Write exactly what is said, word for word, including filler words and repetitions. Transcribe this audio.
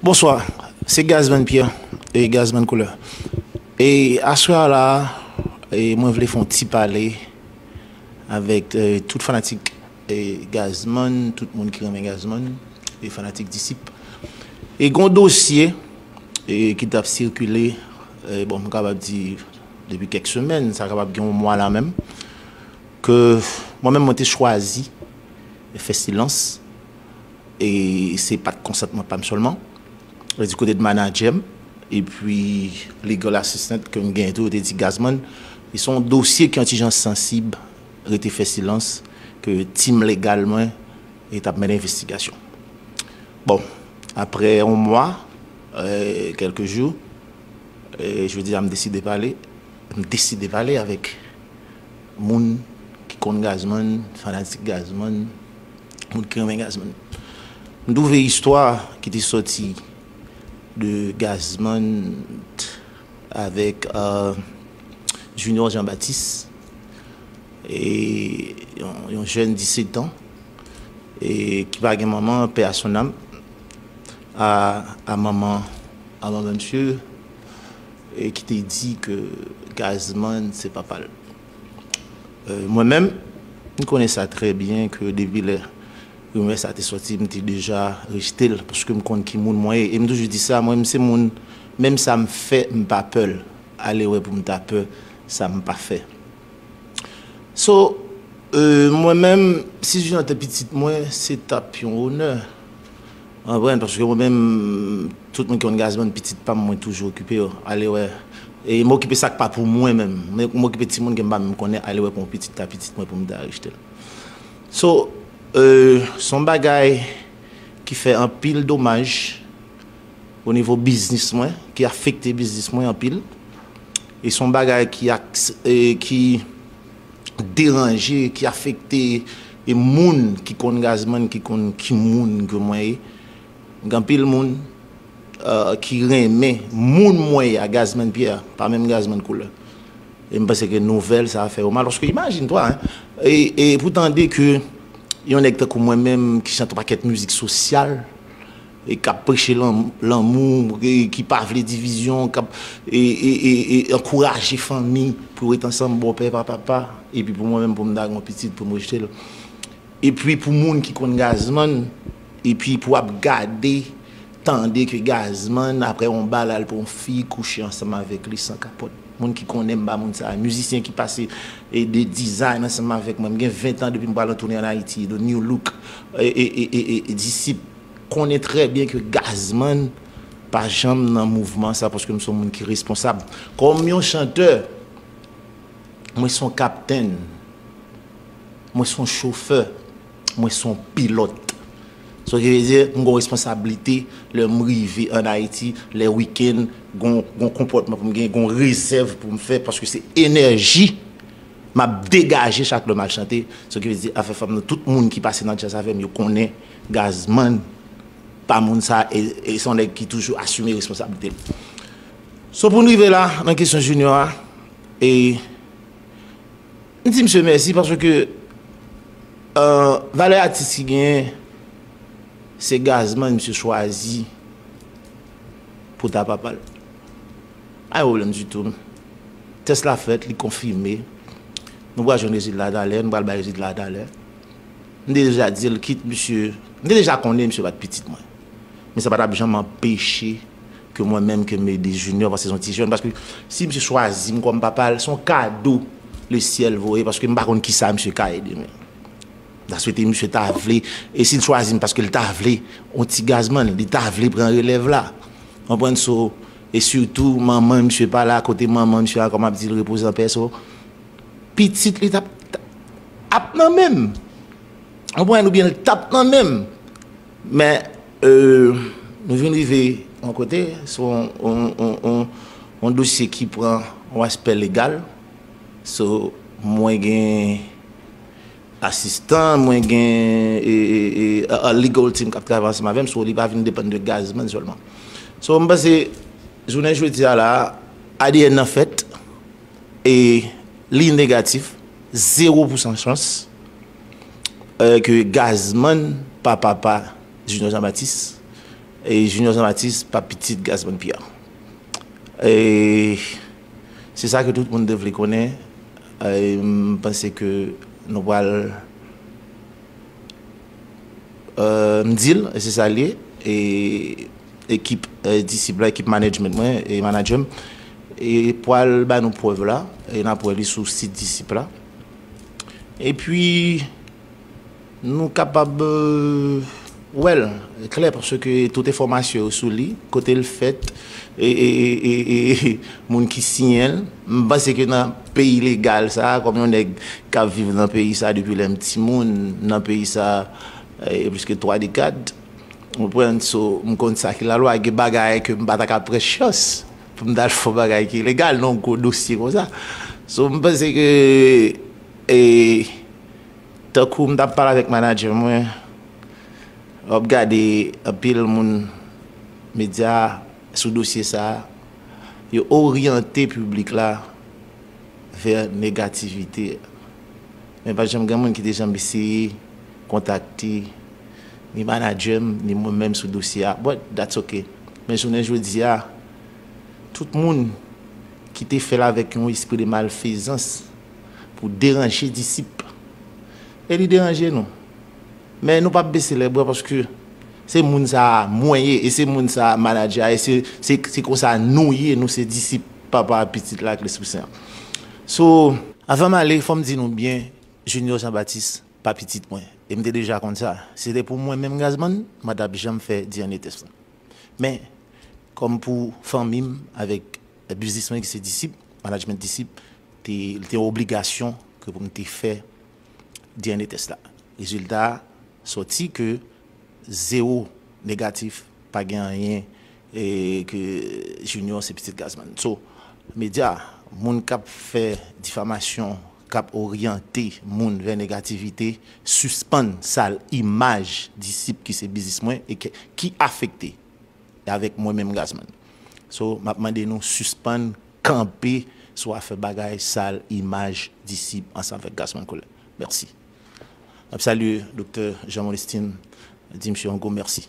Bonswa, se Gazman Pierre e Gazman Koulè. E aswè a la, e mwen vle fè yon ti pale avèk, e, tout fanatik, e, Gazman, tout moun ki renmen Gazman, e fanatik Disip. E gon dosye, e, ki t ap sikile, e, bon, m kapab di depi kèk semèn, sa kapab gen yon mwa la menm, ke mwen menm mwen te chwazi fè silans, e se pa t konsantman pa m sèlman, e di kote de manadjè m, epi legal assistant ke m genyen tou, yo te di Gazman, e se yon dosye ki yon ti jan sansib, rete fè silans, ke tim legal mwen, e t ap mennen envestigasyon. Bon, aprè yon mwa, e, kèlke jou, e, jodi a m deside pale, m deside pale avèk moun ki konn Gazman, fanatik Gazman, moun ki renmen Gazman. M twouve istwa ki te sòti de Gazman avèk, e, Junior Jean Baptiste, e yon, yon jèn disèt an, e ki pa gen manman, paix à son âme, a, a manman, a manman misye, e ki te di ke Gazman se papa l. E, mwen menm, m konnen sa trè byen ke depi lè rimè sa te sòti, m te deja rejte l, paske m konn ki moun mwen ye. E m toujou di sa, mwen, m se moun, menm sa m fè, m pa pè l. Ale wè pou m ta pè sa m pa fè. So, e, mwen menm, si Junior te pitit mwen, se t ap yon onè. Ou konprann? Paske mwen menm, tout moun ki konn Gazman, pitit pa m, mwen toujou okipe yo. Ale wè. E m okipe sa k pa pou mwen menm. Men m okipe timoun ke m pa menm konnen, ale wè pou yon pitit ta pitit mwen pou m ta rejte l. So, e, se yon bagay ki fè anpil domaj o nivo biznis mwen, ki afekte biznis mwen anpil. E se yon bagay ki, e, ki deranje, ki afekte, e, moun ki konn Gazman, ki konn ki moun ke mwen ye. Gen anpil moun, e, ki renmen moun mwen ye a, Gazman Pierre, pa menm Gazman Koulè. E m panse ke nouvèl sa a fè yo mal. Paske imajine twa, en, e, e pou tande ke yon nèg tankou mwen menm ki chante yon pakèt mizik sosyal, e k ap preche lan-, lanmou, e ki pa vle divizyon, k ap, e, e, e, e ankouraje fanmi pou yo ret ansanm, bòpè pa papa, epi pou mwen menm, pou m ta gen yon pitit, pou m rejte l. Epi pou moun ki konn Gazman, epi pou ap gade, tande ke Gazman, aprè yon bal, al pran yon fi, kouche ansanm avèk li san kapòt. Moun ki konnen m ba moun sa, mizisyen ki pase, e, de design ansanm avèk mwen. M gen ven tan depi m pral an toune ann Ayiti, The New Look, e, e, e, e, e, Disip. Konnen trè byen ke Gazman pa janm nan mouvman sa, paske m se yon moun ki responsab. Kòm yon chantè, mwen se yon kaptenn, mwen se yon chofè, mwen se yon pilòt. Sa ki vle di, m gen yon responsablite lè m rive ann Ayiti, lè wikenn, gon, gon konpòtman pou m gen, gon rezèv pou m fè, paske se enèji m ap degaje chak lè m al chante. Sa ki vle di, afè fanm nan, tout moun ki pase nan djaz avè m, yo konnen Gazman pa moun sa, e, e se yon nèg ki toujou asime responsablite l. So, pou n rive la, nan kesyon Junior a, e m di misye mèsi paske, e, valè atis ki genyen, se Gazman misye chwazi pou ta papa l. Pa gen pwoblèm ditou. Tès la fèt, li konfime. Nou pral jwenn rezilta talè, nou pral bay rezilta talè. M te deja di l, kit misye, m te deja konnen misye pa t pitit mwen. Men sa pa t ap janm anpeche ke mwen menm, ke m ede Junior, paske se yon ti jèn. Paske si misye chwazi m kòm papa l, se yon kado lesyèl voye, paske m pa konn kisa misye ka ye demen. M ta swete misye ta vle, e si l chwazi m paske l ta vle, yon ti Gazman, li ta vle pran relèv la. Konprann? So, e sitou, manman misye pa la, kote manman misye a, kòm ap di l, repoze an pè, so, pitit li t ap, t ap nan men m. Konprann? Oubyen l t ap nan men m. Men, e, nou vin rive yon kote, se yon, yon, yon, yon, yon dosye ki pran yon aspè legal. So, mwen gen asistan, mwen gen, e, e, e, a, a legal team k ap travay ansanm avè m, so li pa vin depann de Gazman sèlman. So, m panse, jounen jodi a la, A D N nan fèt, e li negatif, zewo pousan chans, e, ke Gazman pa papa Junior Jean Baptiste, E Junior Jean Baptiste pa pitit Gazzman Pierre. E se sa ke tout moun te vle konnen. E m panse ke nou pral euh, m di l, e se sa l ye. E ekip euh, Disip la, ekip management mwen e manager m, e pral ba nou prèv la. E n ap wè li sou sit Disip la. Epi nou kapab euh, wè l klè, paske tout enfòmasyon yo sou li, kote l fèt, e, e, e, e, e moun ki siyen l. M panse ke nan peyi legal sa, kòm yon nèg k ap viv nan peyi sa depi lè m timoun, nan peyi sa e plis ke twa dekad, ou konprann? So, m konn sa ki lalwa, gen bagay ke m pa ta ka pran chans pou m t al fè yon bagay ki ilegal nan yon gwo dosye konsa. So, m panse ke e, tankou m t ap pale avèk manager mwen, w ap gade anpil moun medya sou dosye sa, yo oryante piblik la vè negativite. Men pa t janm gen moun ki te janm eseye kontakte ni manager m, ni mwen menm sou dosye a. But that's okay. Men jounen jodi a, tout moun ki te fè l avèk yon espri de malfezans pou deranje Disip, e li deranje nou. Men nou p ap bese lèbra paske se moun sa a mwen ye, e se moun sa a manager a, e se, se, se konsa nou ye, nou se disip Papa a, Pitit la ak Lespri Sen an. So, avan m ale, fò m di nou byen, Junior Jean Baptiste pa pitit mwen. E m te deja konn sa. Si se te pou mwen menm Gazzman, m pa t ap janm fè D N A test la. Men, kòm pou fanmi m avèk biznis mwen ki se Disip, management Disip, te, li te yon obligasyon ke pou m te fè D N A test la. Rezilta a sòti ke zewo negatif, pa gen anyen e ke Junior se pitit Gazzman. So, medya, moun k ap fè difamasyon, k ap oryante moun vè negativite, sispann sal imaj Disip ki se biznis mwen e ke, ki afekte avèk mwen menm Gazzman. So, m ap mande nou sispann kanpe sou afè bagay sal imaj Disip ansanm avèk Gazzman Colette. Mèsi. M ap salye Doktè Jean Molestin, di misye yon gwo mèsi.